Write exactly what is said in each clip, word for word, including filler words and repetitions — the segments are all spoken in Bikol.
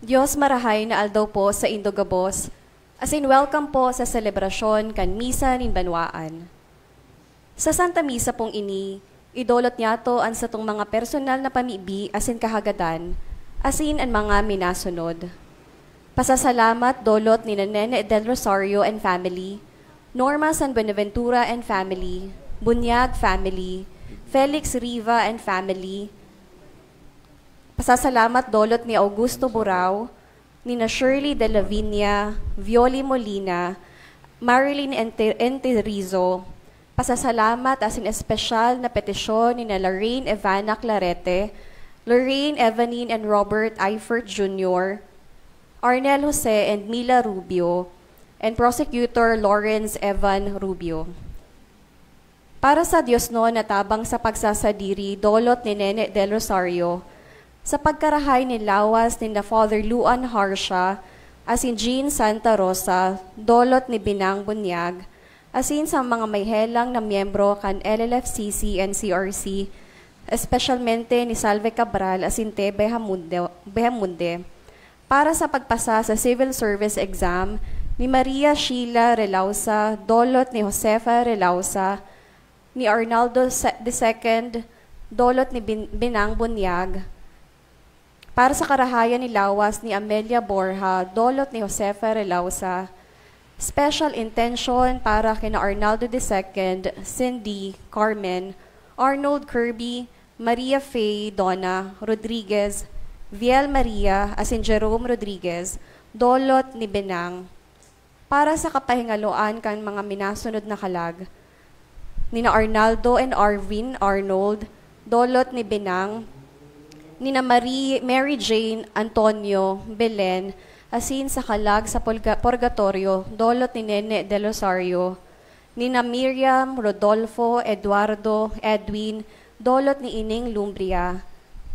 Dios marahay na aldaw po sa indo gabos, asin welcome po sa selebrasyon kan Misa nin Banwaan. Sa Santa Misa pong ini, idolot niyato an satong mga personal na pamibi asin kahagadan, asin an mga minasunod. Pasasalamat dolot ni Nene Del Rosario and family, Norma San Buenaventura and family, Bunyag family, Felix Riva and family. Pasasalamat dolot ni Augusto Burao, ni na Shirley de la Viña, Violi Molina, Marilyn Ente-, Enterizo. Pasasalamat asin espesyal na petisyon ni na Lorraine Evana Clarete, Lorraine, Evanine, and Robert Eifert Junior, Arnel Jose and Mila Rubio, and Prosecutor Lawrence Evan Rubio. Para sa diosnon na tabang sa pagsasadiri dolot ni Nene Del Rosario, sa pagkarahay nin lawas ni na Father Luan Harsha asin Jean Santa Rosa, dolot ni Binang Bunyag, asin sa mga may helang na miyembro kan L L F C C and C R C, espesyalmente ni Salve Cabral asin Te Behamunde, Behamunde, para sa pagpasa sa civil service exam ni Maria Sheila Relausa, dolot ni Josefa Relausa, ni Arnaldo se-, the second, dolot ni Bin-, Binang Bunyag, para sa karahayan ni lawas ni Amelia Borja, dolot ni Josefa Relausa, special intention para kina Arnaldo the second, Cindy, Carmen, Arnold Kirby, Maria Faye, Donna Rodriguez, Viel Maria, asin Jerome Rodriguez, dolot ni Benang, para sa kapahingaloan kan mga minasunod na kalag, nina Arnaldo and Arvin Arnold, dolot ni Benang, nina Marie, Mary Jane, Antonio, Belen, asin sa kalag sa pulga-, purgatorio, dolot ni Nene Del Rosario, nina Miriam, Rodolfo, Eduardo, Edwin, dolot ni Ining Lumbria,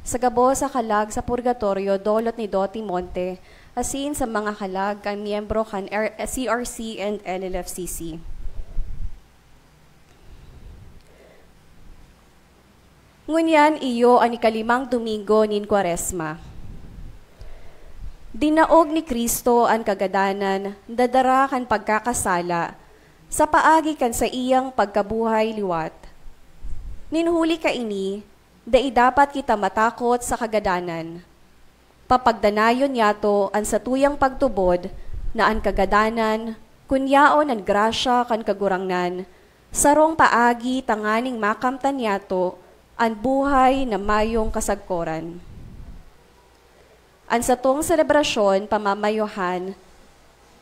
sa gabos sa kalag sa purgatorio, dolot ni Doti Monte, asin sa mga kalag kan miyembro kan R-, C R C and L L F C C. Ngunyan iyo an ikalimang Domingo nin Kwaresma. Dinaog ni Cristo an kagadanan dadara kan pagkakasala sa paagi kan saiyang pagkabuhay liwat. Nin huli kaini, dai dapat kita matakot sa kagadanan. Papagdanayon niyato an satuyang pagtubod na an kagadanan, kun yaon an grasya kan Kagurangnan, sarong paagi tanganing makamtan niyato an buhay na mayong kasagkoran. An satong selebrasyon pamamayohan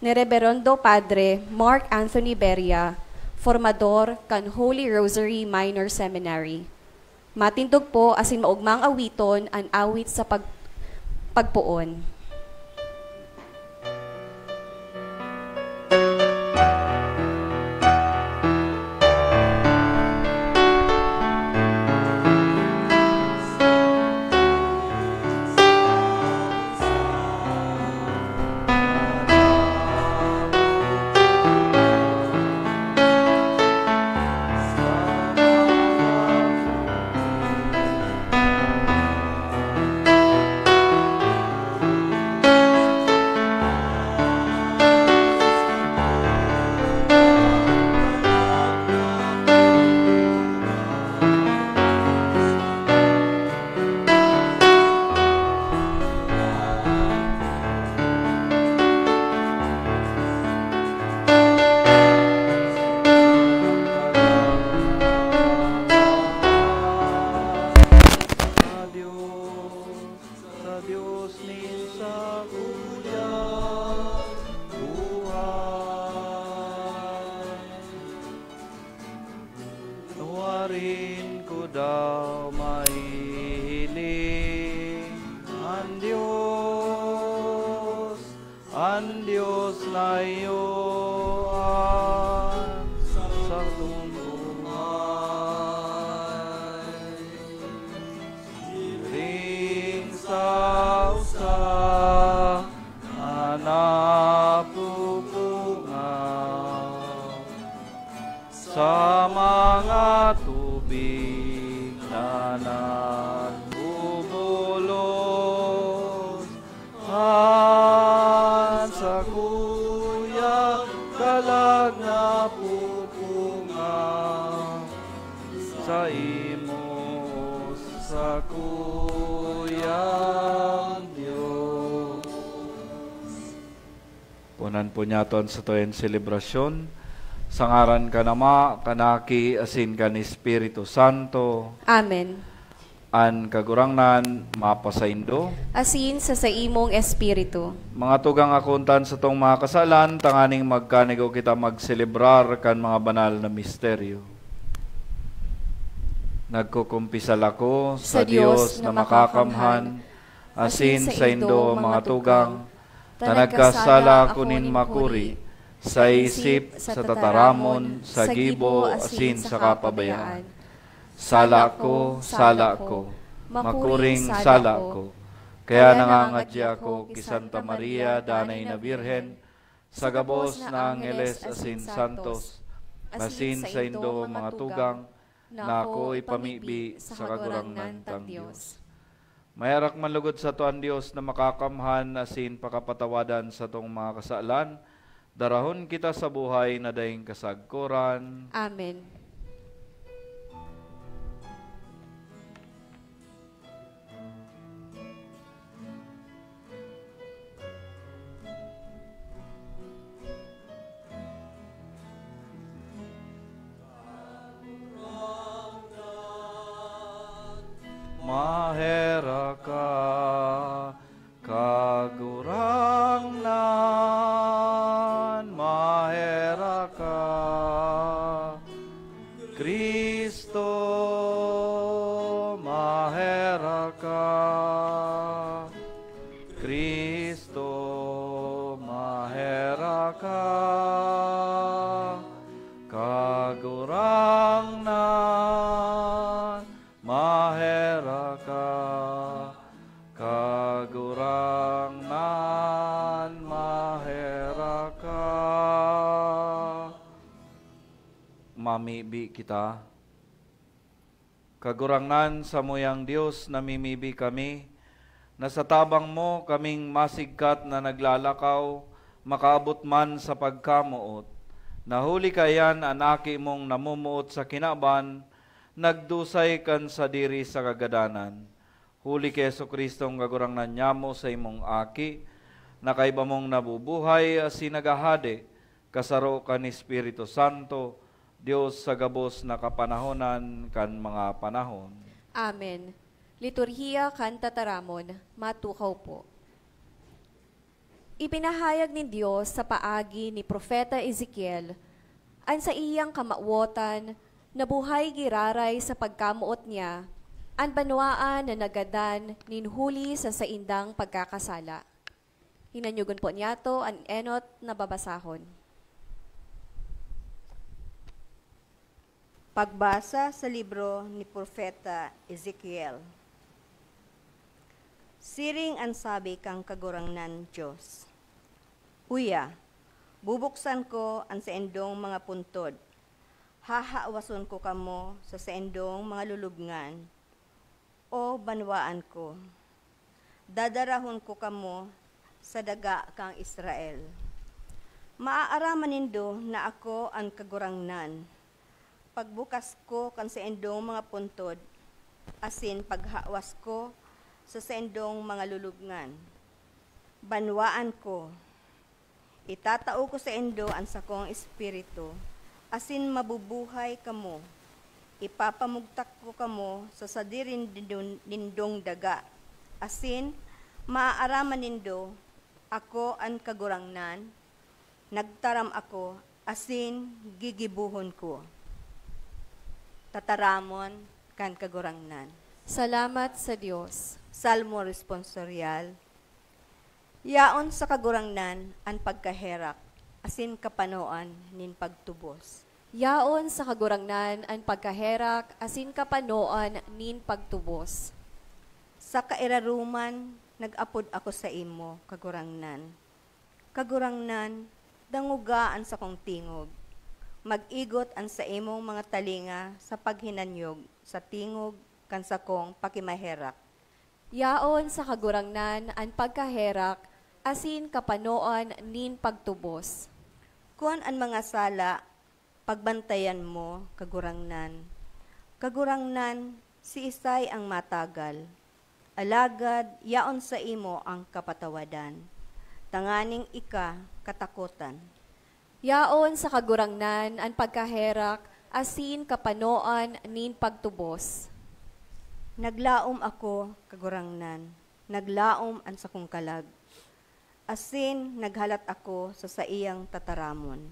ni Reberendo Padre Mark Anthony Beria, formador kan Holy Rosary Minor Seminary. Matindog po asin maogmang awiton an awit sa pag-, pagpoon. Sa Dios nin sakuyang buhay. Nuarin ko daw mahihiling an Dios, an Dios na iyo an satong buhay. Siring sa usa na napupungaw sa mga tubig na nagbubulos. Sakuyang Dios. Punan po niyato an satuyan selebrasyon. Sa ngaran kan Ama, kan Aki, asin kan Espiritu Santo. Amen. An Kagurangnan mapasaindo. Asin sa saimong espiritu. Mga tugang, akontan satong mga kasalan, tanganing magkanigo kita magselebrar kan mga banal na misteryo. Nagkukumpisal ako sa Dios na makakamhan, asin saindo, mga tugang, ta nagkasala ako nin makuri, sa isip, sa tataramon, sa gibo, asin sa kapabayaan. Sala ko, sala ko, makuring sala ko. Kaya nangangadya ako ki Santa Maria, Danay na Birhen, sa gabos na angheles asin santos, asin saindo, mga tugang, na ako ipamibi sa Kagurangnan tang Dios. Maherak man lugod sato an Dios na makakamhan asin pakapatawadan satong mga kasalan, darahon kita sa buhay na daing kasagkoran. Amen. Maherak ka, Kagurangnan, maherak ka. Cristo, maherak ka. Cristo, maherak ka. Kagurangnan, maherak ka. Kagurangnan, maherak ka. Mamibi kita. Kagurangnan, samuyang Dios, namimibi kami, na sa tabang mo kaming masigkat na naglalakaw, makaabot man sa pagkamoot. Na huli kaiyan an Aki mong namomoot sa kinaban, nagdusay kan sadiri sa kagadanan. Huli ki Jesu-Cristong Kagurangnan nyamo, sa imong Aki, na kaiba mong nabubuhay asin naghahade, kasaro kan Espiritu Santo, Dios sa gabos na kapanahonan kan mga panahon. Amen. Liturhiya kan Tataramon, matukaw po. Ipinahayag nin Dios sa paagi ni Propeta Ezekiel an saiyang kamawotan na buhay giraray sa pagkamoot niya an banwaan na nagadan nin huli sa saindang pagkakasala. Hinanyogon po niyato an enot na babasahon. Pagbasa sa libro ni Propeta Ezekiel. Siring an sabi kan Kagurangnan Dios, "Uya, bubuksan ko an saindong mga puntod, hahawason ko kamo sa saindong mga lulubngan, o banwaan ko. Dadarahon ko kamo sa daga kan Israel. Maaaraman nindo na ako an Kagurangnan. Pagbukas ko kan saindong mga puntod, asin paghawas ko sa saindong mga lulubngan, banwaan ko. Itatao ko saindo an sakong Espiritu, asin mabubuhay kamo. Ipapamugtak ko kamo sa sadiri nindon-, nindong daga, asin maaaraman nindo, ako an Kagurangnan, nagtaram ako, asin gigibohon ko." Tataramon kan Kagurangnan. Salamat sa Dios. Salmo Responsorial. Yaon sa Kagurangnan an pagkaherak asin kapanoan nin pagtubos. Yaon sa Kagurangnan an pagkaherak asin kapanoan nin pagtubos. Sa kairaroman nag-apod ako saimo, Kagurangnan. Kagurangnan, dangoga an sakong tingog. Mag-igot an saimong mga talinga sa paghinanyog sa tingog kan sakong pakimaherak. Yaon sa Kagurangnan an pagkaherak asin kapanoan nin pagtubos. Kun an mga sala pagbantayan mo, Kagurangnan. Kagurangnan, Siisay ang matagal? Alagad yaon saimo ang kapatawadan, tanganing ika katakotan. Yaon sa Kagurangnan an pagkaherak asin kapanoan nin pagtubos. Naglaom ako, Kagurangnan, naglaom an sakong kalag, asin naghalat ako sa saiyang tataramon.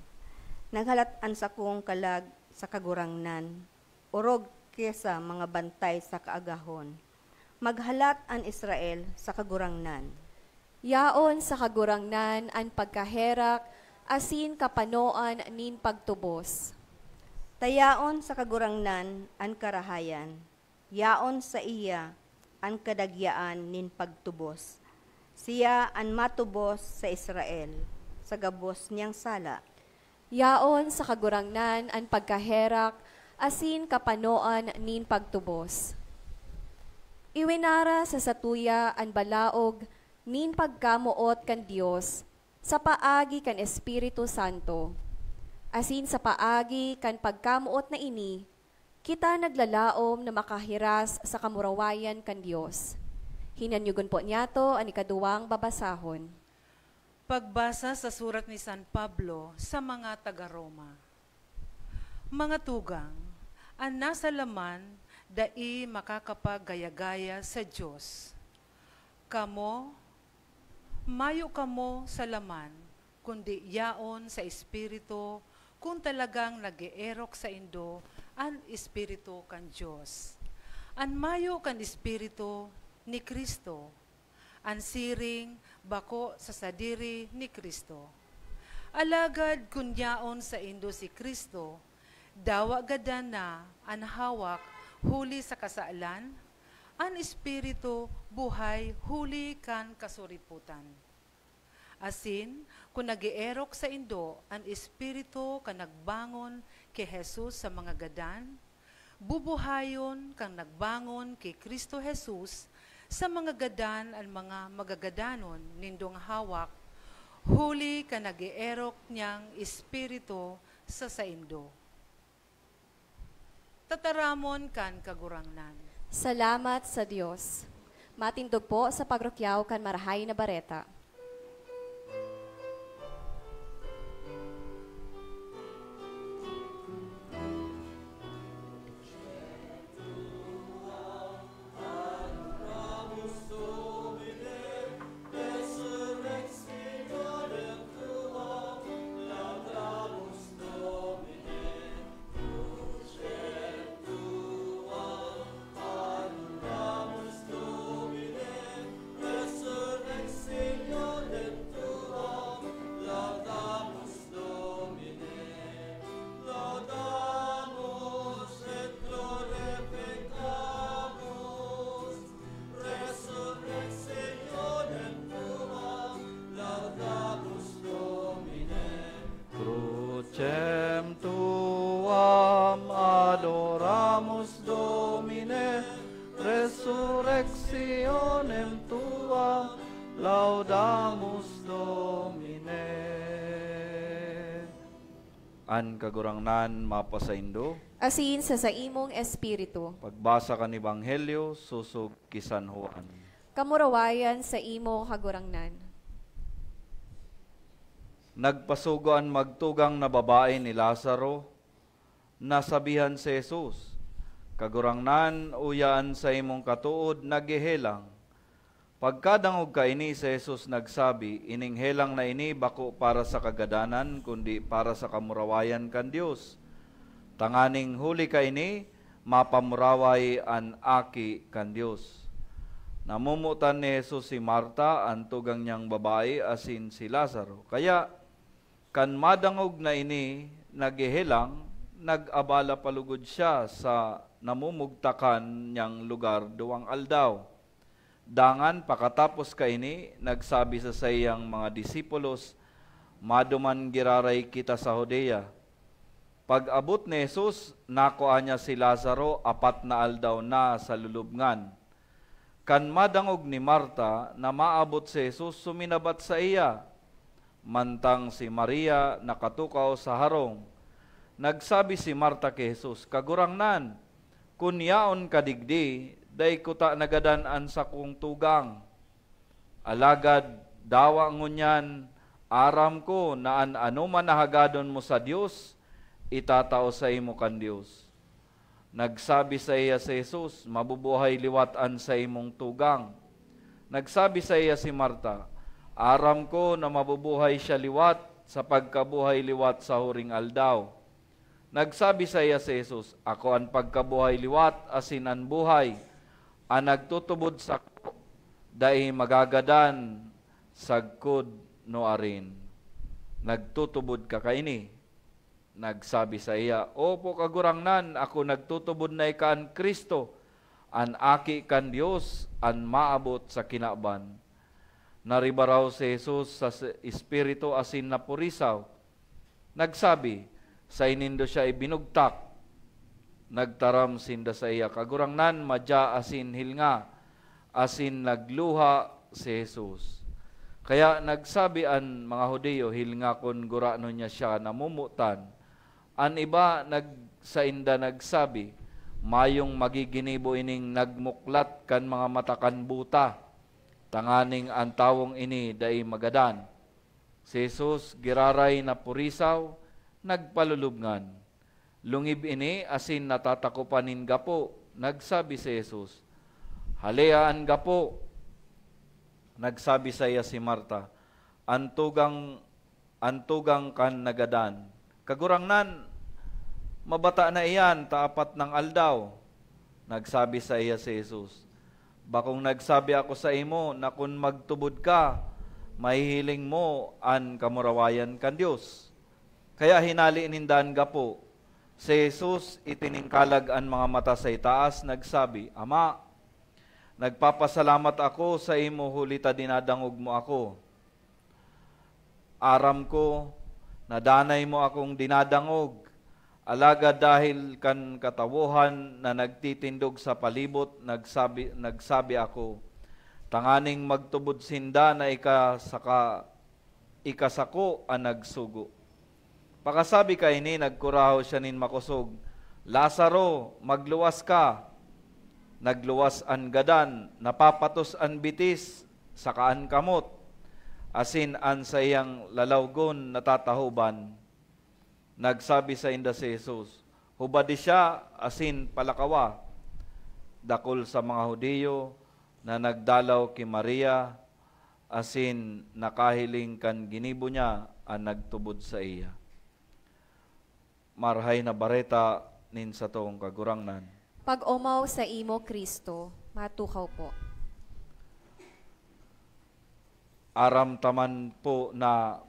Naghalat an sakong kalag sa Kagurangnan, orog ki sa mga bantay sa kaagahon. Maghalat an Israel sa Kagurangnan. Yaon sa Kagurangnan an pagkaherak asin kapanoan nin pagtubos. Ta yaon sa Kagurangnan an karahayan, yaon saiya an kadagyaan nin pagtubos. Siya an matubos sa Israel sa gabos niyang sala. Yaon sa Kagurangnan an pagkaherak asin kapanoan nin pagtubos. Iwinara sa satuya an balaog nin pagkamoot kan Dios sa paagi kan Espiritu Santo. Asin sa paagi kan pagkamoot na ini, kita naglalaom na makahiras sa kamurawayan kan Dios. Hinanyugon po niyato an ikaduwang babasahon. Pagbasa sa surat ni San Pablo sa mga taga-Roma. Mga tugang, an nasa laman dai makakapaggaya-gaya sa Dios. Kamo, mayo kamo sa laman, kundi yaon sa Espiritu, kun talagang nag-eerok saindo an Espiritu kan Dios. An mayo kan Espiritu ni Cristo, an siring bako sa sadiri ni Cristo. Alagad kun yaon saindo si Cristo, dawa gadan na an hawak huli sa kasalan, an Espiritu buhay huli kan kasuripotan. Asin, kun nag-eerok saindo an Espiritu kan nagbangon ki Jesus sa mga gadan, bubuhayon kan nagbangon ki Cristo Jesus sa mga gadan an mga magagadanon nindong hawak, huli kan nag-eerok niyang Espiritu sa saindo. Tataramon kan Kagurangnan. Salamat sa Dios. Matindog po sa pagrukyaw kan Marahay na Bareta. Crucem tuam adoramus, Domine, resurrectionem tuam laudamus, Domine. An Kagurangnan mapasaindo. Asin sa saimong espiritu. Pagbasa kan Ebanghelyo sosog ki San Juan. Kamurawayan saimo, Kagurangnan. Nagpasugo an magtugang na babae ni Lazaro. Nasabihan si Jesus, "Kagurangnan, uya an saimong katood naghehelang." Pagkadangog kaini, si Jesus nagsabi, "Ining helang na ini bako para sa kagadanan, kundi para sa kamurawayan kan Dios, tanganing huli kaini, mapamuraway an Aki kan Dios." Namomotan ni Jesus si Marta, an tugang niyang babae, asin si Lazaro. Kaya, kan madangog na ini naghehelang, nag-abala pa logod siya sa namumugtakan niyang lugar duwang aldaw. Dangan pakatapos kaini, nagsabi sa saiyang mga disipulos, "Maduman giraray kita sa Judea." Pag-abot ni Jesus, nakua niya si Lazaro apat na aldaw na sa lulubngan. Kan madangog ni Marta na maabot si Jesus, suminabat saiya, mantang si Maria nakatukaw sa harong. Nagsabi si Marta ki Jesus, "Kagurangnan, Kun yaon ka digdi, dai kuta nagadan an sakong tugang. Alagad dawa ngunyan, aram ko na an anoman na hagadon mo sa Dios, itatao saimo kan Dios." Nagsabi saiya si Jesus, "Mabubuhay liwat an saimong tugang." Nagsabi saiya si Marta, "Aram ko na mabubuhay siya liwat sa pagkabuhay liwat sa huring aldaw." Nagsabi saiya si Jesus, "Ako an pagkabuhay liwat asin an buhay. An nagtutubod sako, dai magagadan sagkod nuarin." "Nagtutubod ka kaini?" Nagsabi saiya, "Opo, Kagurangnan, ako nagtutubod na ika an Cristo, an Aki kan Dios, an maabot sa kinaban." Naribaraw si Jesus sa s-, espiritu asin napurisaw. Nagsabi, "Saen nindo siya ibinugtak?" Nagtaram sinda saiya, "Kagurangnan, madya asin hilnga." Asin nagluha si Jesus. Kaya nagsabi an mga Judio, "Hilnga kun gurano niya siya namomotan." An iba nag-, sainda nagsabi, "Mayong magiginibo ining nagmuklat kan mga mata kan buta, tanganing an tawong ini dai magadan." Si Jesus giraray na purisaw, nagpalulubngan. Lungib ini asin natatakopan nin gapo. Nagsabi si Jesus, "Halea an gapo." Nagsabi saiya si Marta, "An tugang, an tugang kan nagadan." "Kagurangnan, mabata na iyan ta apat nang aldaw." Nagsabi saiya si Jesus, "Bakong nagsabi ako saimo na kun magtubod ka, mahihiling mo an kamurawayan kan Dios?" Kaya hinale ninda an gapo. Si Jesus itiningkalag an mga mata sa itaas, nagsabi, "Ama, nagpapasalamat ako saimo huli ta dinadangog mo ako. Aram ko na danay mo akong dinadangog, alagad dahil kan katawohan na nagtitindog sa palibot, nagsabi, nagsabi ako, tanganing magtubod sinda na ika saka, ika sako an nagsugo." Pakasabi kaini, nagkurahaw siya nin makosog, "Lazaro, magluwas ka!" Nagluwas an gadan, napapatos an bitis saka an kamot, asin an saiyang lalawgon natatahoban. Nagsabi sainda si Jesus, "Hubadi siya asin palakawa." Dakul sa mga Judio na nagdalaw ki Maria asin nakahiling kan ginibo niya an nagtubod saiya. Marahay na Bareta nin satong Kagurangnan. Pag-omaw saimo, Cristo. Matukaw po. Aram ta man po na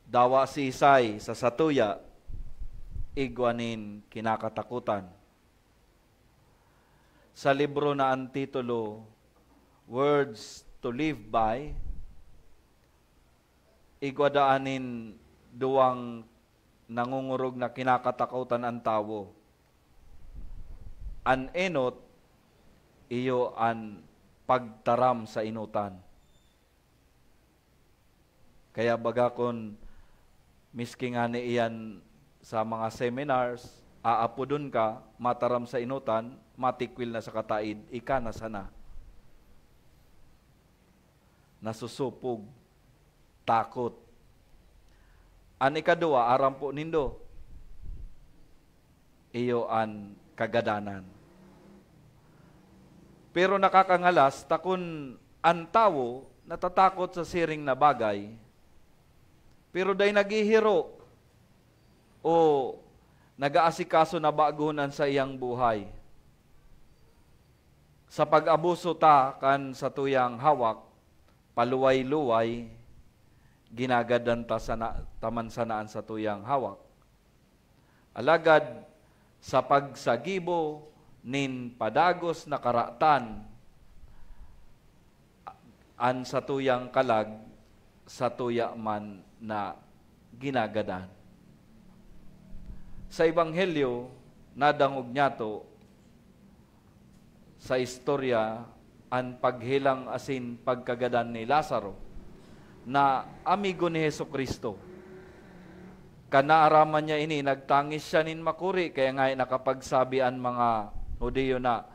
dawa siisay sa satuya igwa nin kinakatakotan. Sa libro na an titulo, Words to Live By, igwa daa nin duwang nangongorog na kinakatakotan an tawo. An enot, iyo an pagtaram sa enotan. Kaya baga kun miski ngani iyan sa mga seminars, aapodon ka, mataram sa enotan, matikwil na sa kataid, ika na sana. Nasusupog, takot. An ikaduwa, aram po nindo, iyo an kagadanan. Pero nakakangalas ta kun an tawo natatakot sa siring na bagay, pero dai naghihiro o nag-aasikaso na bagoon an saiyang buhay. Sa pag-abuso ta kan satuyang hawak, paluway-luway, ginagadan ta sana, ta man sana an satuyang hawak. Alagad sa pagsagibo nin padagos na karatan, an satuyang kalag, satuya man na ginagadan. Sa Ebanghelyo, nadangog niyato sa istorya an paghelang asin pagkagadan ni Lazaro, na amigo ni Jesu-Cristo. Kan naaraman niya ini, nagtangis siya nin makuri, kaya nga nakapagsabi an mga Hudiyo na,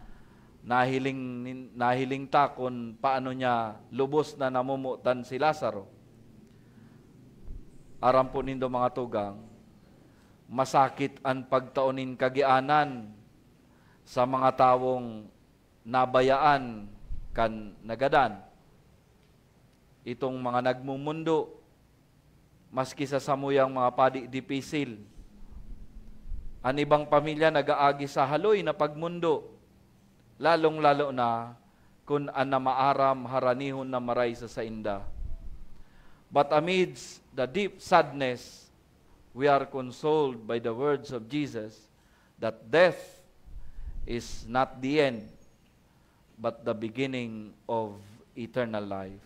nahiling nin-, nahiling ta kun paano niya lubos na namomotan si Lazaro. Aram po nindo, mga tugang, masakit an pagtao nin kagianan sa mga tawong nabayaan kan nagadan. Itong mga nagmumundo, maski sa samuyang mga padi dipisil. An ibang pamilya nag-aagi sa haloy na pagmundo, lalong-lalo na kun an namaaram haranihon na maray sa sainda. But amidst the deep sadness, we are consoled by the words of Jesus that death is not the end, but the beginning of eternal life.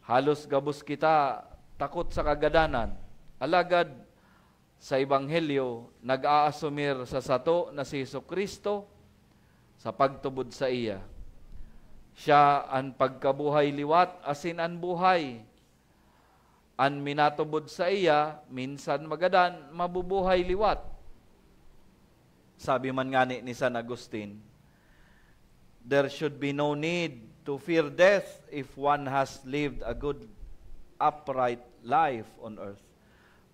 Halos gabos kita takot sa kagadanan. Alagad, sa Ebanghelyo, nag-aasumir sa sato na si Jesu-Cristo sa pagtubod saiya. Siya an pagkabuhay liwat asin an buhay. An minatubod saiya, minsan magadan, mabubuhay liwat. Sabi man ngani ni San Agustin, "There should be no need to fear death if one has lived a good, upright life on earth."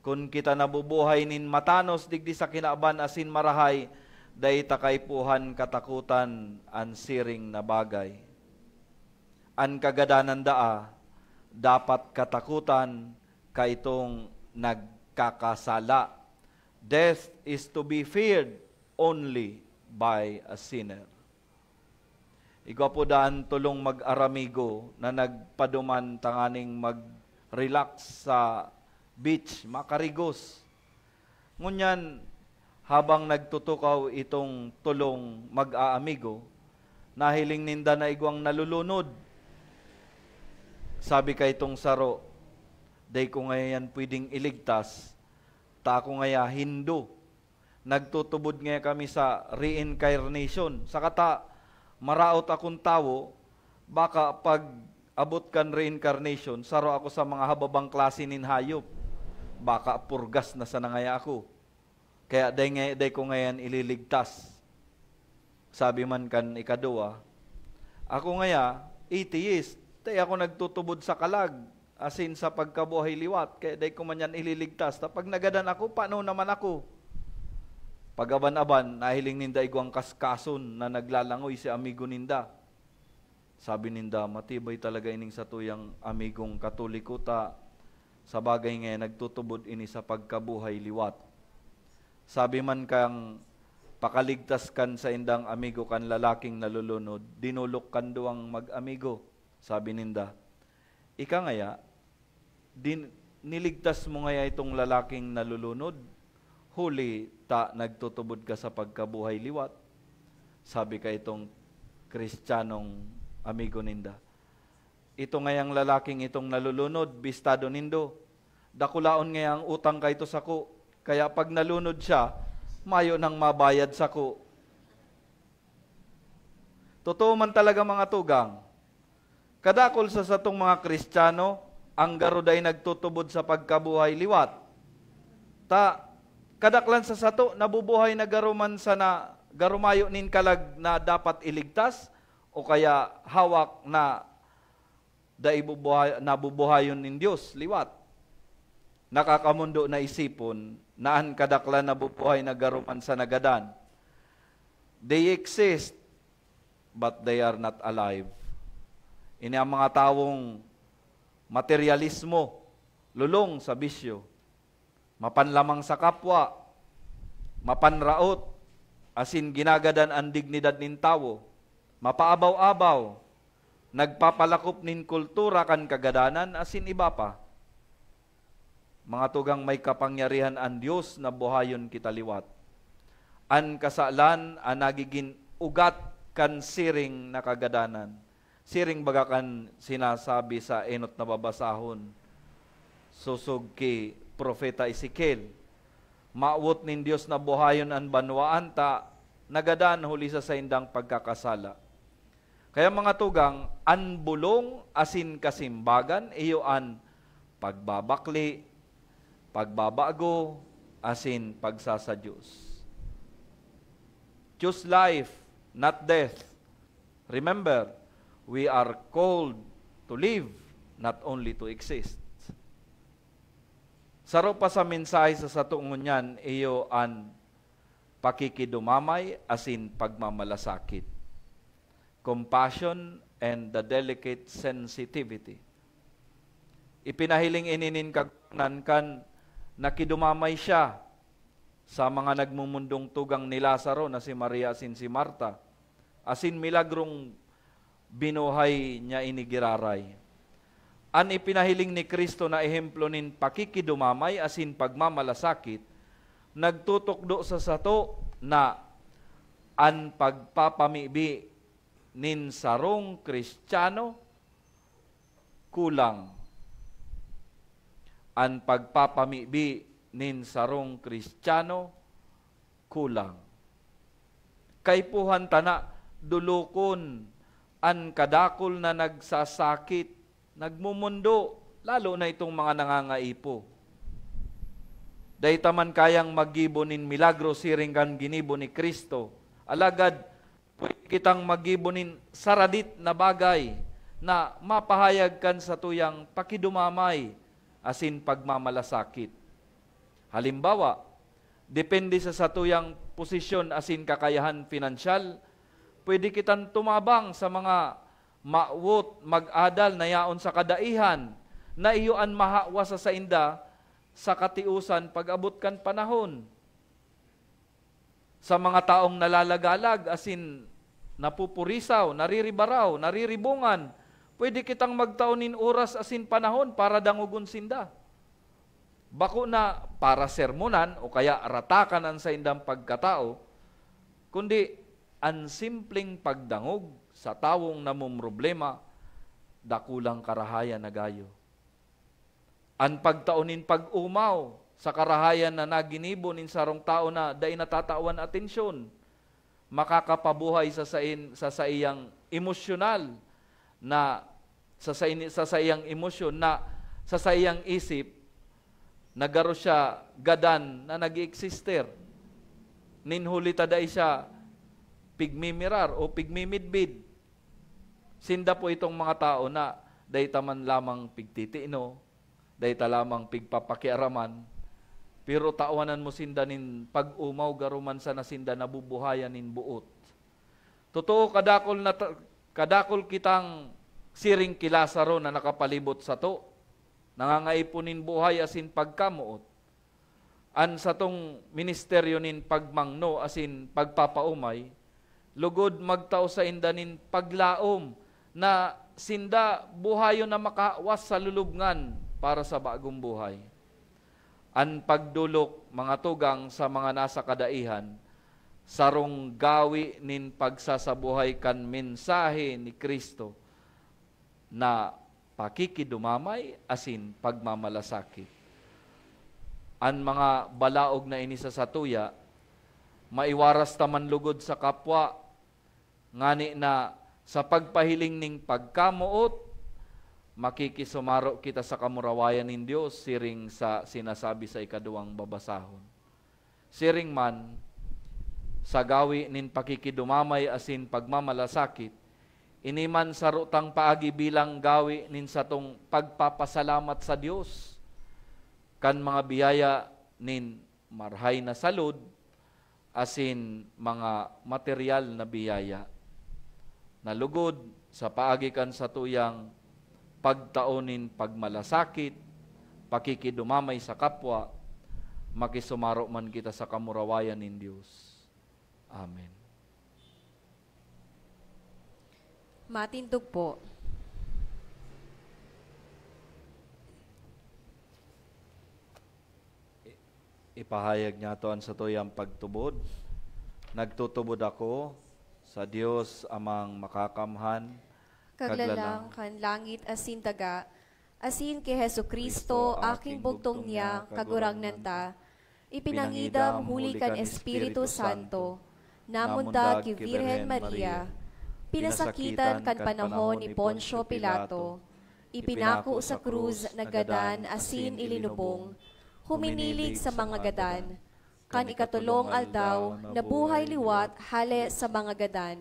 Kun kita nabubuhay nin matanos digdi sa kinaban asin marahay, dai ta kaipuhan katakotan an siring na bagay. An kagadanan daa dapat katakotan kaitong nagkakasala. Death is to be feared only by a sinner. Igwa po daan tolong mag-aramigo na nagpaduman tanganing mag-relax sa beach, makarigos. Ngunyan, habang nagtutukaw itong tolong mag-aamigo, nahiling ninda na igwang nalulunod. Sabi kaitong saro, "Dai ko ngayan pwedeng iligtas, ta ako ngaya Hindu. Nagtutubod ngaya kami sa reincarnation. Saka ta maraot akong tawo, baka pag abot kan reincarnation, saro ako sa mga hababang klase nin hayop. Baka purgas na sana ngaya ako. Kaya dai nga, dai ko ngayan ililigtas." Sabi man kan ikaduwa, "Ako ngaya, atheist, dai ako nagtutubod sa kalag asin sa pagkabuhay liwat, kaya dai ko man yan ililigtas. Ta pag nagadan ako, paano naman ako?" Pag-aban-aban, nahiling ninda igwang kaskason na naglalangoy si amigo ninda. Sabi ninda, "Matibay talaga ining satuyang amigong Katoliko, ta sa bagay nga nagtutubod ini sa pagkabuhay liwat." Sabi man kan pakaligtas kan saindang amigo kan lalaking nalulunod, dinolok kan duwang mag-amigo. Sabi ninda, "Ika ngaya, din, niligtas mo ngaya itong lalaking nalulunod, huli ta nagtutubod ka sa pagkabuhay liwat?" Sabi kaitong Kristiyanong amigo ninda, "Ito ngayang lalaking itong nalulunod, bistado nindo. Dakulaon ngaya an utang kaito sako, kaya pag nalunod siya, mayo nang mabayad sako." Totoo man talaga, mga tugang, kadakul sa satong mga Kristiyano an garo dai nagtutubod sa pagkabuhay liwat. Ta, kadaklan sa sato nabubuhay na garo man sana, garo mayo nin kalag na dapat iligtas, o kaya hawak na dai bubuhay-, nabubuhayon nin Dios liwat. Nakakamondo na isipon na an kadaklan nabubuhay na garo man sa nagadan. They exist, but they are not alive. Ini ang mga tawong materyalismo, lolong sa bisyo, mapanlamang sa kapwa, mapanraot, asin ginagadan an dignidad nin tawo, mapaabaw-abaw, nagpapalakop nin kultura kan kagadanan, asin iba pa. Mga tugang, may kapangyarihan an Dios na buhayon kita liwat. An kasalan an nagigin ugat kan siring na kagadanan. Siring baga kan sinasabi sa enot na babasahon, sosog ki Propeta Ezekiel, "Mawot nin Dios na buhayon an banwaan ta nagadan huli sa saindang pagkakasala." Kaya, mga tugang, an bolong asin kasimbagan iyo an pagbabakle, pagbabago, asin pagsasadyos. Choose life, not death. Remember, we are called to live, not only to exist. Saro pa sa mensahe sa sato ngunyan iyo an pakikidumamay asin pagmamalasakit, compassion and the delicate sensitivity. Ipinahiling ini nin Kagurangnan kan nakidumamay siya sa mga nagmumundong tugang ni Lazaro na si Maria asin si Marta, asin milagrong binuhay niya ini giraray. An ipinahiling ni Cristo na ehemplo nin pakikidumamay asin pagmamalasakit nagtutukdo sa sato na an pagpapamibi nin sarong Kristiyano kulang. An pagpapamibi nin sarong Kristiyano kulang. Kaipuhan ta na dolokon an kadakul na nagsasakit, nagmomondo, lalo na itong mga nangangaipo. Dai ta man kayang maggibo nin milagro siring kan ginibo ni Cristo. Alagad, pwede kitang maggibo nin saradit na bagay na mapahayag kan satuyang pakidumamay asin pagmamalasakit. Halimbawa, depende sa satuyang posisyon asin kakayahan pinansyal, pwede kitang tumabang sa mga mawot mag-adal na yaon sa kadaihan, na iyo an mahawa sa sainda sa katiusan pag-abot kan panahon. Sa mga taong nalalagalag asin napupurisaw, nariribaraw, nariribungan, pwede kitang magtao nin oras asin panahon para dangogon sinda. Bako na para sermonan o kaya ratakan an saindang pagkatao, kundi an simpleng pagdangog sa tawong namomroblema, dakulang karahayan na gayo. An pagtao nin pag-omaw sa karahayan na naginibo nin sarong tawo na dai natatawan atensyon, makakapabuhay sa sain-, sa saiyang emosyonal na, sa saini-, sa saiyang emosyon na sa saiyang isip, na garo siya gadan na nag-eeksister. Nin huli ta dai siya pigmimirar o pigmimidbid. Sinda po itong mga tao na dai ta man lamang pigtitino, dai ta lamang pigpapakiaraman, pero tawanan mo sinda nin pag-omaw, garo man sana sinda nabubuhayan nin boot. Totoo, kadakul na ta-, kadakul kitang siring ki Lazaro na nakapalibot sato, nangangaipo nin buhay asin pagkamoot. An satong ministeryo nin pagmangno asin pagpapaomay, lugod magtao sainda nin paglaom na sinda buhayon na makawas sa lulubngan para sa bagong buhay. An pagdolok, mga tugang, sa mga nasa kadaihan, sarong gawi nin pagsasabuhay kan mensahe ni Cristo na pakikidumamay asin pagmamalasakit. An mga balaog na ini sa satuya, maiwaras ta man lugod sa kapwa, ngani na sa pagpahiling nin pagkamoot, makikisumaro kita sa kamurawayan nin Dios, siring sa sinasabi sa ikaduwang babasahon. Siring man, sa gawi nin pakikidumamay asin pagmamalasakit, ini man saro tang paagi bilang gawi nin satong pagpapasalamat sa Dios kan mga biyaya nin marahay na salud asin mga materyal na biyaya, na lugod sa paagi kan satuyang pagtao nin pagmalasakit, pakikidumamay sa kapwa, makisumaro man kita sa kamurawayan nin Dios. Amen. Matindog po. I-, ipahayag niyato an satuyang pagtubod. Nagtutubod ako sa Dios Amang Makakamhan, Kaglalang kan langit asin daga, asin ki Jesu-Cristo, aking bugtong niya, Kagurangnan ta, ipinangidam huli kan Espiritu Santo, namundag ki Virgen Maria, pinasakitan kan panahon ni Poncio Pilato, ipinako sa krus, nagadan asin ilinubong, huminilig sa mga gadan, Kan ikatolong aldaw, nabuhay liwat hale sa mga gadan.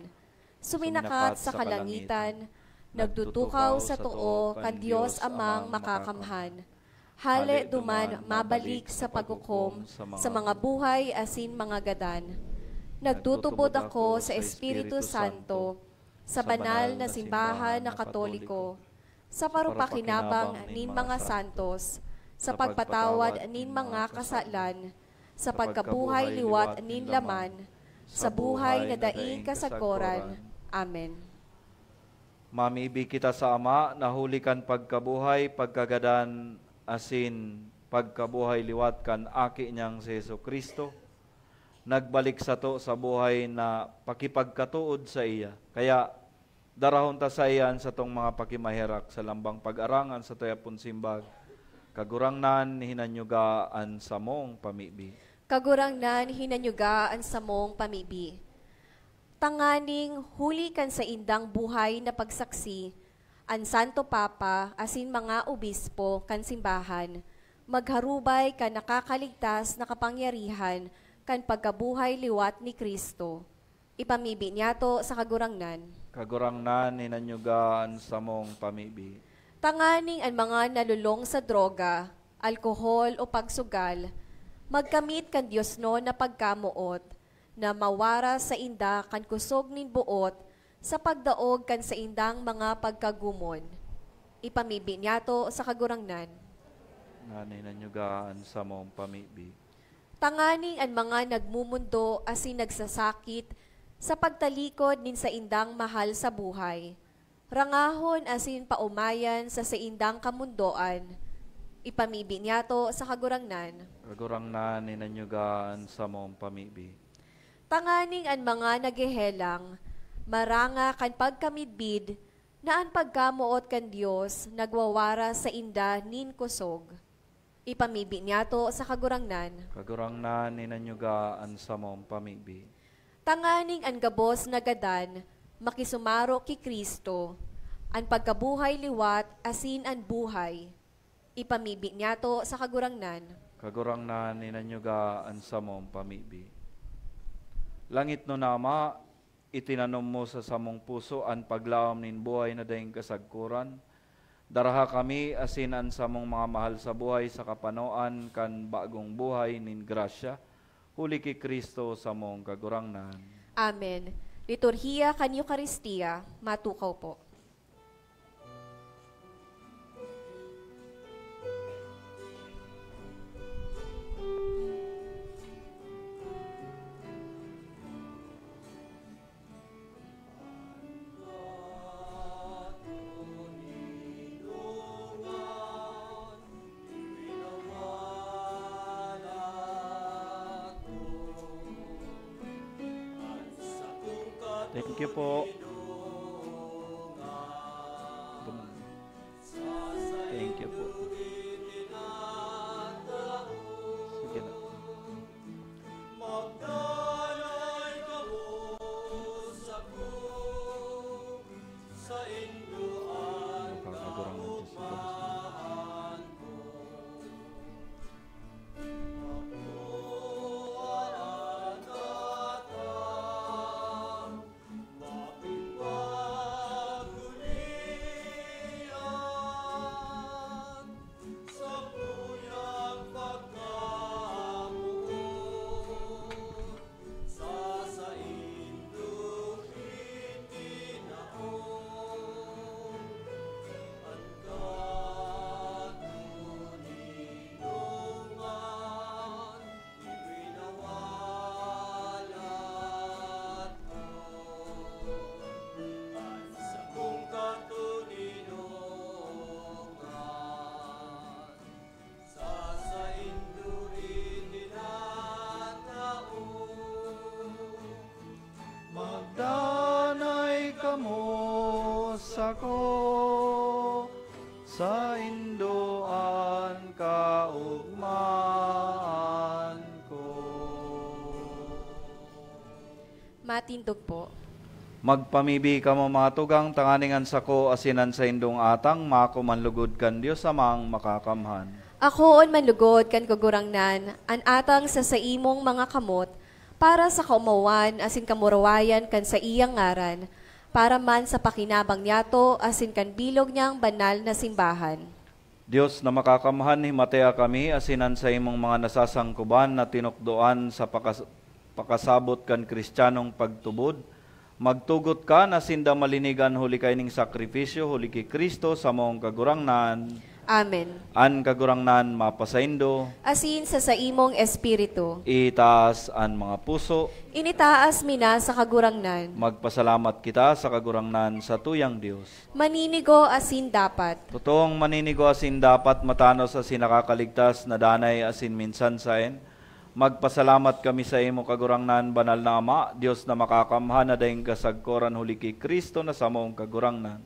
Suminakat sa kalangitan, nagtutukaw sa too kan Dios Amang Makakamhan. Hale duman mabalik sa paghukom sa mga buhay asin mga gadan. Nagtutubod ako sa Espiritu Santo, sa banal na simbahan na Katoliko, sa parupakinabang nin mga santos, sa pagpatawad nin mga kasalan, sa pagkabuhay liwat nin laman, sa buhay na daing kasagkoran. Amen. Mamibi kita sa Ama na huli kan pagkabuhay, pagkagadan, asin pagkabuhay liwat kan Aki niyang si Jesu-Cristo, nagbalik sato sa buhay na pakipagkatood saiya. Kaya, darahon ta saiya an satong mga pakimaherak sa lambang pag-arangan sa tuyapon simbag. Kagurangnan, hinanyuga an samong pamibi. Kagurangnan, hinanyuga an samong pamibi. Tanganing huli kan saindang buhay na pagsaksi, an Santo Papa asin mga obispo kan simbahan magharubay kan nakakaligtas na kapangyarihan kan pagkabuhay liwat ni Cristo. Ipamibi niyato sa Kagurangnan. Kagurangnan, hinanyuga an samong pamibi. Tanganing an mga nalulong sa droga, alkohol o pagsugal, magkamit kan diosnon na pagkamoot, na mawaras sainda kan kusog nin boot sa pagdaog kan saindang mga pagkagumon. Ipamibi niyato sa Kagurangnan. Ngani nanyugaan samong pamibi. Tanganing an mga nagmumundo asin nagsasakit sa pagtalikod nin saindang mahal sa buhay, rangahon asin paomayan sa saindang kamundoan, ipamibi niyato sa Kagurangnan. Kagurangnan, hinanyugaan samong pamibi. Tanganing an mga naghehelang, maranga kan pagkamidbid na an pagkamoot kan Dios nagwawaras sainda nin kusog. Ipamibi niyato sa Kagurangnan. Kagurangnan, hinanyuga an samong pamibi. Tanganing an gabos na gadan makisumaro ki Cristo, an pagkabuhay liwat asin an buhay. Ipamibi niyato sa Kagurangnan. Kagurangnan, hinanyuga an samong pamibi. Langitnon na Ama, itinanom mo sa samong puso an paglaom nin buhay na daing kasagkoran. Daraha kami asin an samong mga mahal sa buhay sa kapanoan kan bagong buhay nin grasya, huli ki Cristo samong Kagurangnan. Amen. Liturhiya kan Eukaristia, matukaw po. Thank you po. Thank you po. Sige na. Magdanay kamo sako, saindo an Nakakagurang ng Diyos sa kabustahan ko. Ako an Tatang Magdanay kamo sako, saindo an kaogmaan ko. Matindog po. Magpamibi kamo, mga tugang, tanganing an sako asin an saindong atang maako man lugod kan Dios Amang Makakamhan. Akoon man lugod kan Kagurangnan an atang sa saimong mga kamot, para sa kaomawan asin kamurawayan kan saiyang ngaran, para man sa pakinabang niyato asin kan bilog niyang banal na simbahan. Dios na makakamhan, himatea kami asin an saimong mga nasasangkuban na tinukdoan sa pakas-, pakasabot kan Kristiyanong pagtubod. Magtugot ka na sinda malinigan huli kaining sakripisyo, huli ki Cristo, samong Kagurangnan. Amen. An Kagurangnan mapasaindo. Asin sa saimong espiritu. Itaas an mga puso. Initaas mi na sa Kagurangnan. Magpasalamat kita sa Kagurangnan sa tuyang Dios. Maninigo asin dapat. Totoong maninigo asin dapat, matanos asin nakakaligtas na danay asin minsan saen. Magpasalamat kami saimo, Kagurangnan, Banal na Ama, Dios na makakamhan na daing kasagkoran huli ki Cristo na samong Kagurangnan.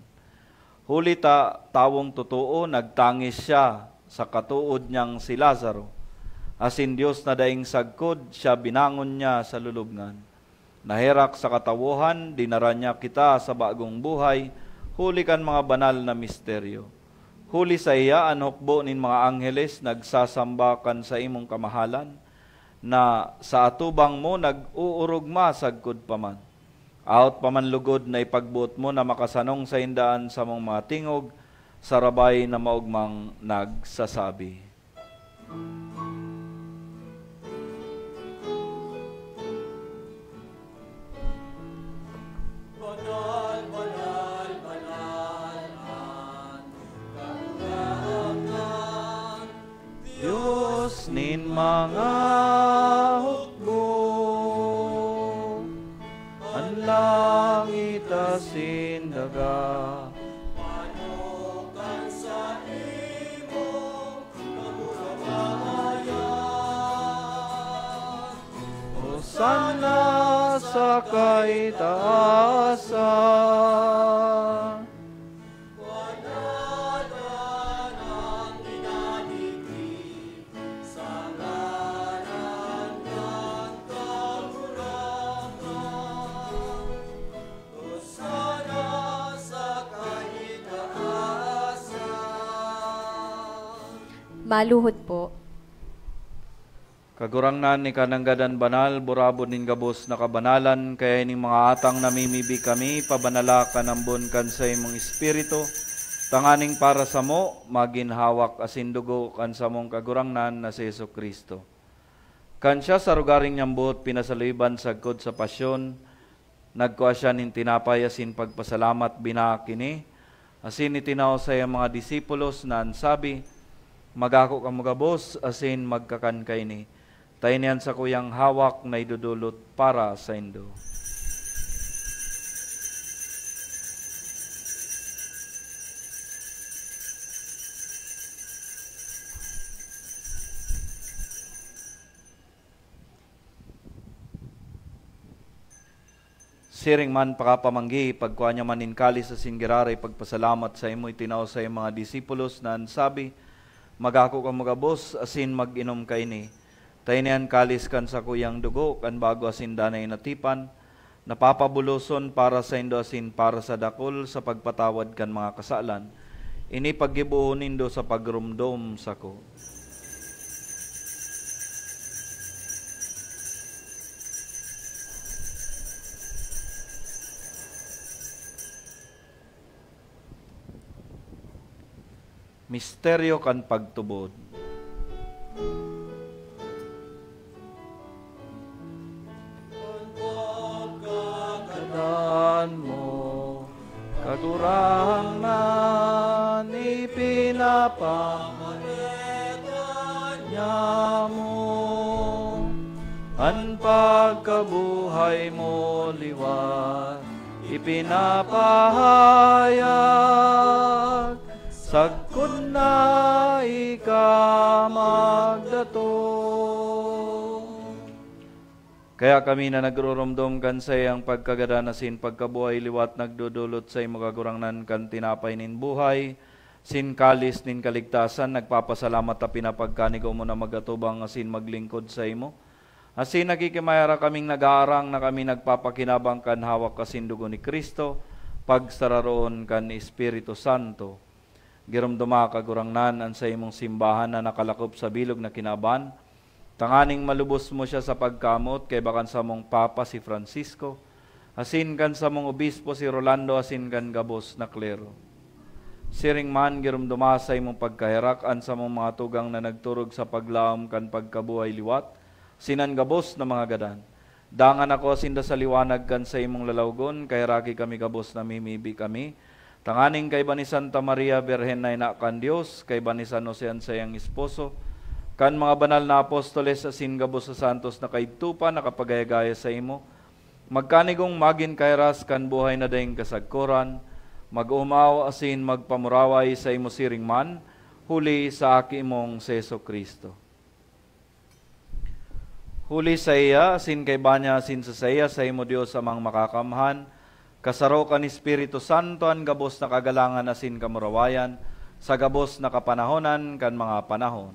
Huli ta, tawong totoo, nagtangis siya sa katood niyang si Lazaro. Asin Dios na daing sagkod, siya binangon niya sa lulubngan. Naherak sa katawohan, dinara niya kita sa bagong buhay, huli kan mga banal na misteryo. Huli saiya, an hukbo nin mga angheles nagsasamba kan saimong kamahalan, na sa atubang mo nag-oorogma sagkod pa man. Aot pa man lugod na ipagboot mo na makasanong sainda an samong mga tingog, sarabay na maogmang nagsasabi. Banal, banal, banal an Kagurangnan, Dios nin mga hukbo. An langit asin daga, manok kan saimong kamurawayan. Hosanna sa kaitaasan. Banal an minadigdi sa ngaran kan Kagurangnan. Hosanna sa kaitaasan. Maluhod po. Kagurangnan, ika nanggad an banal, burabod nin gabos na kabanalan, kaya ining mga atang namimibi kami, pabanala kan ambon kan saimong Espiritu, tanganing para samo, magin hawak asin dugo kan samong Kagurangnan na si Jesu-Cristo. Kan siya sa arogaring niyang buot pinasaluiban sagkod sa pasyon, nagkua siya nin tinapay asin pagpasalamat, binaak ini, asin itinao sa iyang mga disipulos na an sabi, "Magako kamo gabos asin magkakan kaini, ta ini an sakuyang hawak na idodolot para saindo." Siring man pakapamanggi, pagkua niya man nin kalis asin giraray pagpasalamat saimo, itinao sa iyang mga disipulos na an sabi, "Magako kamo gabos asin mag-inom kaini, ta ini an kalis kan sakuyang dugo kan bago asin danay na tipan, na papabuloson para saindo asin para sa dakul sa pagpatawad kan mga kasalan. Ini paggibohon nindo sa pagromdom sako." Misteryo kan pagtubod. An pagkagadan mo, Kagurangnan, ipinapamareta niamo. An pagkabuhay mo liwat ipinapahayag, sagkod na ika magdatong. Kaya kami na nagruromdom kan saiyang pagkagadan asin pagkabuhay liwat nagdodolot saimo, Kagurangnan, kan tinapay nin buhay, asin kalis nin kaligtasan, nagpapasalamat ta pinapagkanigo mo na mag-atubang asin maglingkod saimo. Asin nagkikimayara kaming nag-aarang na kami nagpapakinabang kan hawak asin dugo ni Cristo, pagsararoon kan Espiritu Santo. Giromdoma, Kagurangnan, an saimong simbahan na nakalakop sa bilog na kinaban, tanganing malubos mo siya sa pagkamoot kaiba kan samong Papa, si Francisco, asin kan samong Obispo, si Rolando, asin kan gabos na klero. Siring man, giromdoma sa imong pagkaherak an samong mga tugang na nagturog sa paglaom kan pagkabuhay liwat, sinan gabos na mga gadan. Dangan ako sinda sa liwanag kan saimong lalawgon, kaheraki kami gabos na mimibi kami, tanganing kaiba ni Santa Maria, Birhen na Ina kan Dios, kaiba ni San Jose an saiyang esposo, kan mga banal na apostoles asin gabos na santos na kaidto pa nakapagayagaya saimo, magkanigong magin kahiras kan buhay na daing kasagkoran, mag-omaw asin magpamuraway saimo siring man, huli sa Aki mong si Jesu-Cristo. Huli saiya, asin kaiba niya, asin sa saiya, saimo Dios Amang Makakamhan, kasaro kan Espiritu Santo, an gabos na kagalangan asin kamurawayan, sa gabos na kapanahonan kan mga panahon.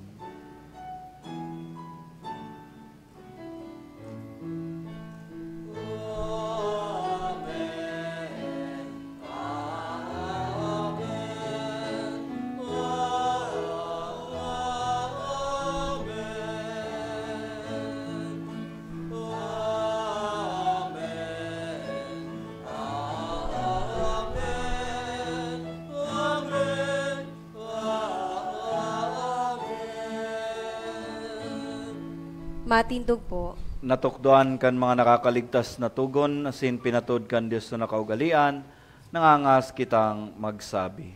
Matindog po. Natukdoan kan mga nakakaligtas na togon asin pinatod kan Dios na nakaugalian, nangangas kitang magsabi.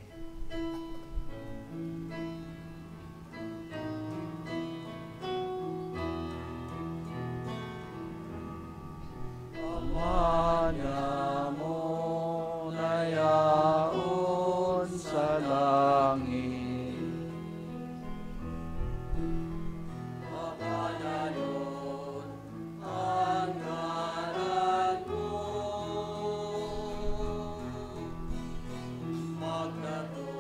Ama niamo na yaon sa langit. Mapanayon an ngaran mo. Magdato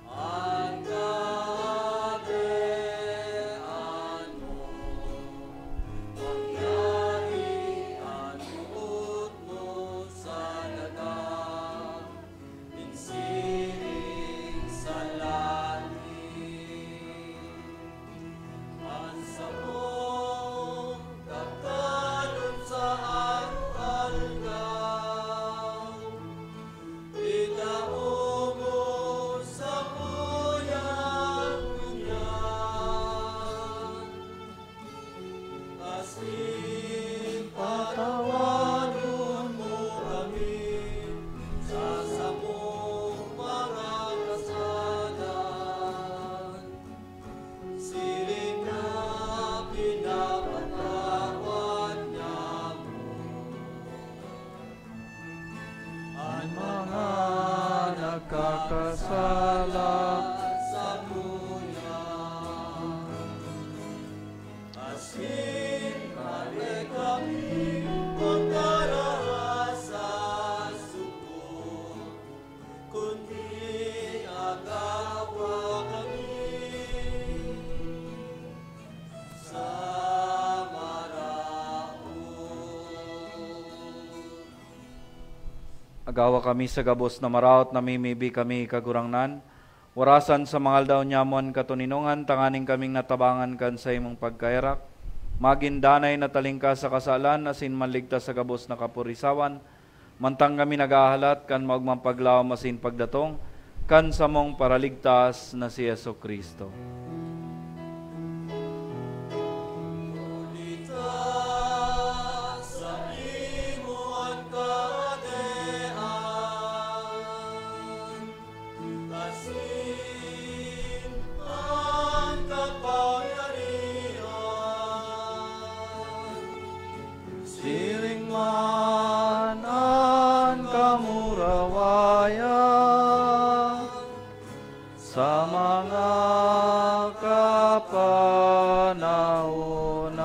an Kahadean mo, mangyari an boot mo sa daga, nin siring sa langit. An samong kakanon sa araw-araw, itao mo samuya ngunyan, asin patawanon mo kami sa samong mga kasalan, siring na pinapatawad niamo an mga nagkakasala samuya. Asin dai kami pagdara sa sugod, kundi agawa kami sa maraot. Agawa kami sa gabos na maraot, namimibi kami, Kagurangnan. Warasan sa mga aldaw niamo an katoninongan, tanganing kaming natabangan kan saimong pagkaherak, magin danay na talingkas sa kasalan asin manligtas sa gabos na kapurisawan, mantang kami naghahalat kan maogmang paglaom asin pagdatong kan samong Paraligtas na si Jesu-Cristo. Huli ta saimo an Kahadean, asin an kapangyarihan, siring man an kamurawayan, sa mga kapanahonan.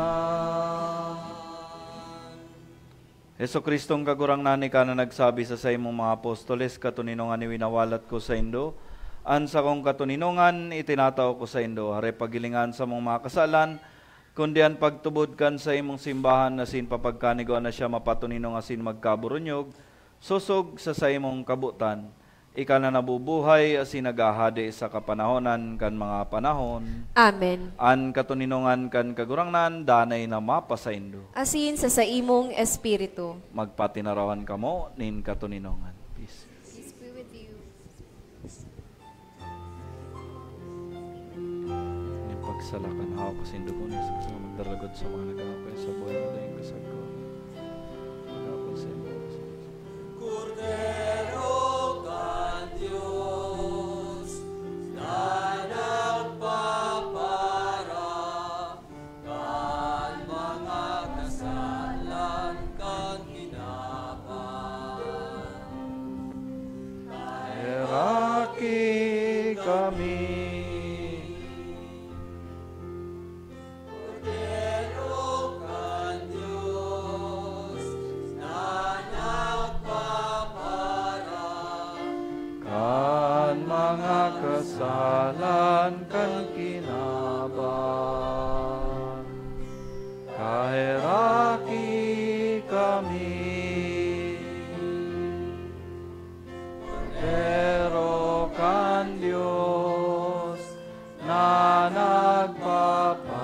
Jesu-Cristong Kagurangnan, ika na nagsabi sa saimong mga apostoles, "Katoninongan iwinawalat ko saindo, an sakong katoninongan itinatao ko saindo." Hare paghilinga an samong mga kasalan, kundi an pagtubod kan saimong simbahan, asin papagkanigoan na siya mapatoninong asin magkaburunyog, sosog sa saimong kabotan. Ika na nabubuhay asin naghahade sa kapanahonan kan mga panahon. Amen. An katoninongan kan Kagurangnan danay na mapasaindo. Asin sa saimong espiritu. Magpatinarawan kamo nin katoninongan. Peace. Peace be with you. Nin pagsalakan, hawak ko sa indugo ni Jesus na magdaragod sa mga nag-aapay sa buhay na daing kasagko. Mag-aapay sa imo. Kordero kan Dios, na nagpapara kan mga kasalan kan kinaban. Heraki kami. Kordero kan Dios na nagpapara kan mga kasalan kan kinaban. Kaheraki kami. Kordero kan Dios na nagpapara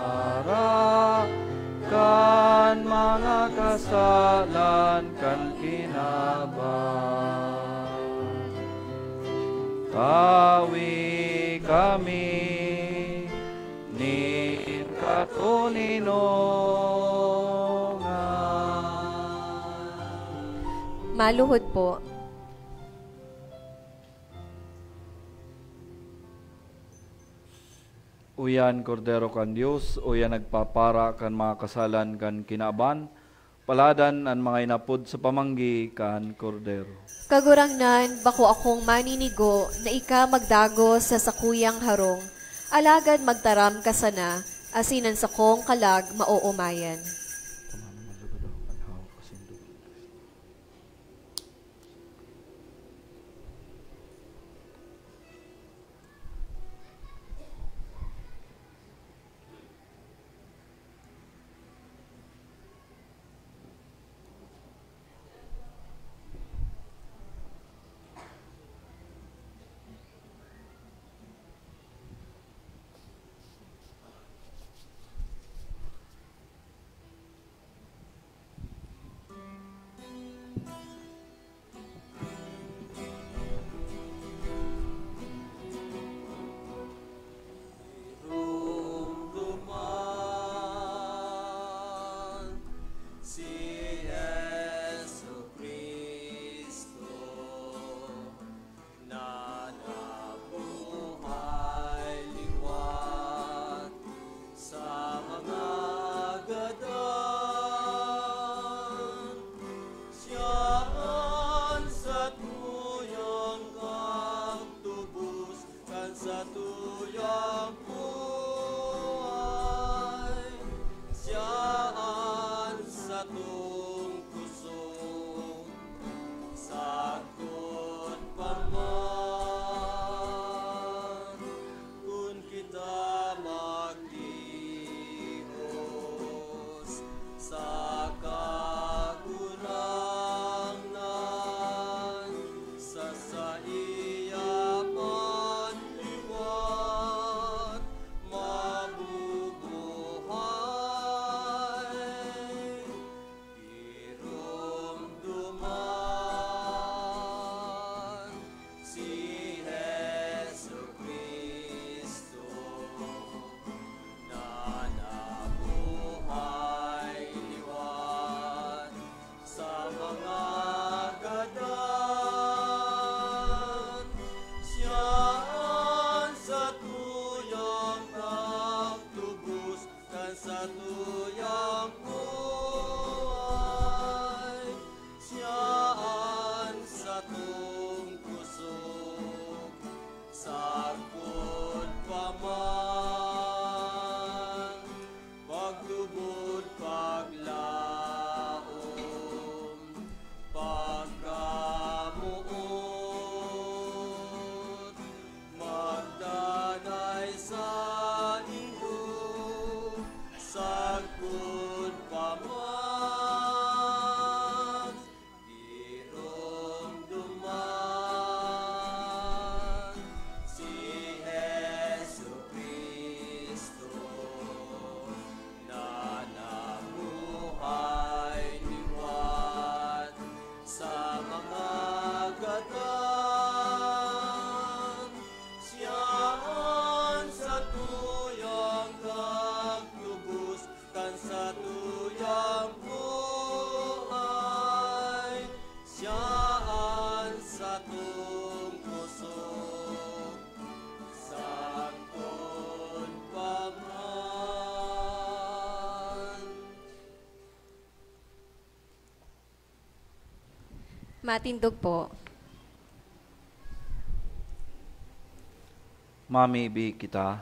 kan mga kasalan kan kinaban. Tawi kami nin katoninongan. Maluhod po. Uya an Kordero kan Dios, uya nagpapara kan mga kasalan kan kinaban, paladan an mga inapod sa pamanggi kan Kordero. Kagurangnan, bako akong maninigo na ika magdagos sa sakuyang harong, alagad magtaram ka sana, asin an sakong kalag maoomayan. Matindog po. Mamibi kita.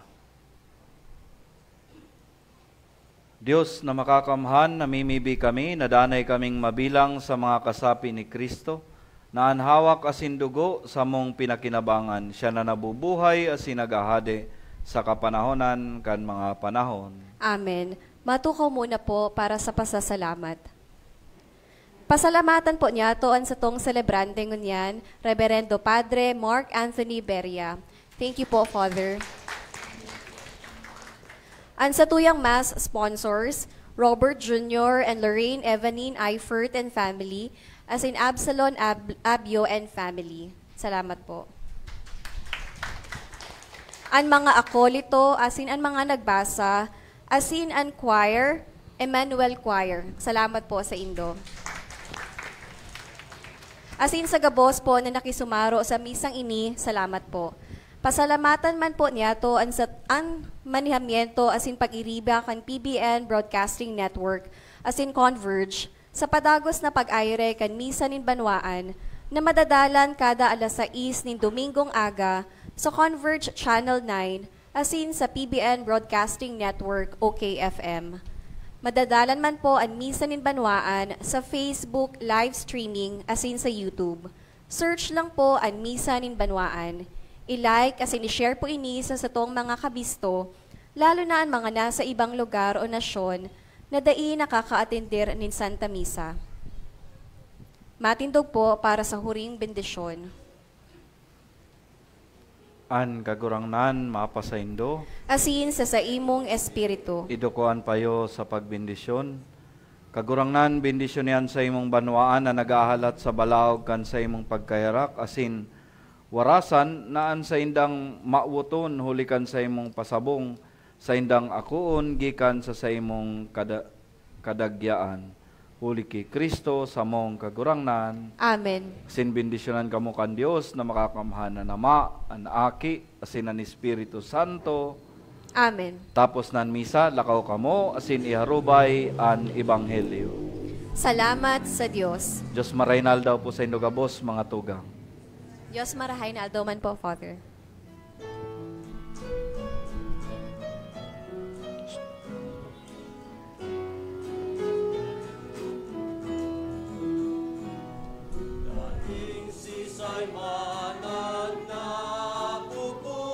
Dios na makakamhan, namimibi kami, nadanay kaming mabilang sa mga kasapi ni Cristo, na an hawak asin dugo samong pinakinabangan, siya na nabubuhay asin naghahade sa kapanahonan kan mga panahon. Amen. Matukaw muna po para sa pasasalamat. Pasalamatan po niyato an satong selebrante ngunyan, Reberendo Padre Mark Anthony Beria. Thank you po, Father. An satuyang Mass sponsors, Robert Junior and Lorraine Evanine Eifert and family, asin Absalon Ab-, Abio and family. Salamat po. An mga akolito, asin an mga nagbasa, asin an choir, Emmanuel Choir. Salamat po sa indo. Asin sa gabos po na nakisumaro sa misang ini, salamat po. Pasalamatan man po niyato an sa, an manihamiento asin pag-iriba kan P B N Broadcasting Network asin Converge sa padagos na pag-aire kan Misa nin Banwaan na madadalan kada alas sais nin Domingong aga sa Converge Channel nine asin sa P B N Broadcasting Network o K F M. Madadalan man po an Misa nin Banwaan sa Facebook live streaming asin sa YouTube. Search lang po an Misa nin Banwaan. I-like asin i-share po ini sa satong mga kabisto, lalo na an mga nasa ibang lugar o nasyon na dai nakakaatender nin Santa Misa. Matindog po para sa huring bendisyon. An Kagurangnan mapasaindo. Asin sa saimong espiritu. Idukoan payo sa pagbendisyon. Kagurangnan, bendisyoni an saimong banwaan na naghahalat sa balaog kan saimong pagkaherak, asin warasan na an saindang mawoton huli kan saimong pasabong, saindang akoon gikan sa saimong kada-, kadagyaan. Huli ki Cristo, samong Kagurangnan. Amen. Asin bendisyonan kamo kan Dios na makakamhan, an Ama, an Aki, asin an Espiritu Santo. Amen. Tapos na an misa, lakaw kamo asin iharubay an ebanghelyo. Salamat sa Dios. Dios marahay na aldaw po saindo gabos, mga tugang. Dios marahay na aldaw man po, Father. Daing sisay man an nabubuhay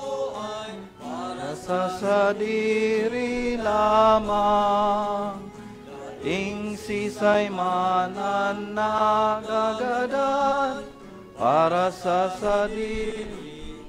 para sa sadiri lamang. Daing sisay man an nagagadan para sa sadiri